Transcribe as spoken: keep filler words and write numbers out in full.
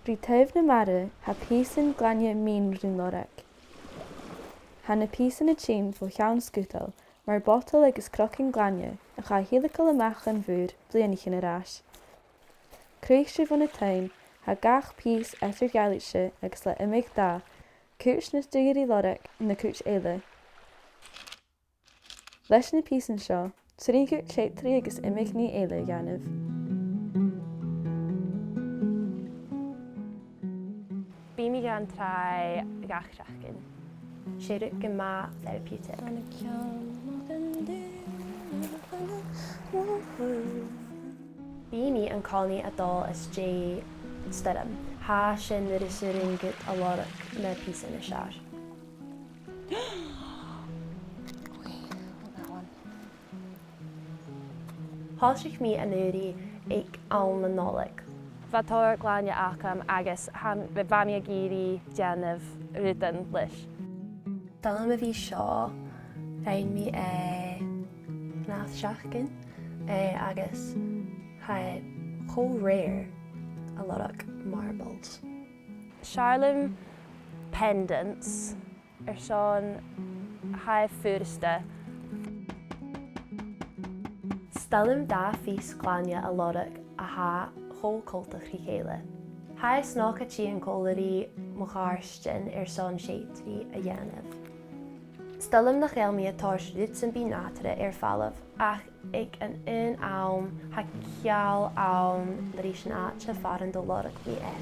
Ri taobh na mara tha pìosan glainne mìn rin lorg. Tha na pìosan a' tighinn bho cheann sgudal, mar botail agus crogain glainne, a tha a' tilleadh a-mach dhan mhuir bliadhnaichean air ais. Cruinnich sibh ann an taigh, tha gach pìos eadar-dhealaichte agus le iomadh dath, cuid nas dùirich lorg na cuid eile. Leis na pìosan seo, 's urrainn dhut seòrsa agus iomadh nì eile a dhèanamh. Bidh mi gan tràigh gach seachdain. 'S e rud gu math therapeutic. Bidh mi an-còmhnaidh a' dol às dèidh stoirm. Tha sin nuair as urrainn dhut a lorg na pìosan as fheàrr. Wheel, that one. Thòisich mi an-uiridh aig àm na Nollaig. Bha tòrr ghlainne agam agus tha, bha mi ag iarraidh dèanamh rudan leis. 'S toil leam a bhith seo, rinn mi e an ath sheachdain, eh, agus tha e cho rare a lorg marbles. 'S fheàrr leam pendants airson tha e furasta. 'S toil leam dà phìos glainne a lorg a tha cho coltach ri chèile. Tha e snog a' tighinn còmhla ri mo chàirdean airson seudan a dhèanamh. 'S toil leam nach eil mi a' toirt rud sam bith nàdarra air falbh, ach aig an aon àm, tha ceangal ann ris an àite far an do lorg mi e.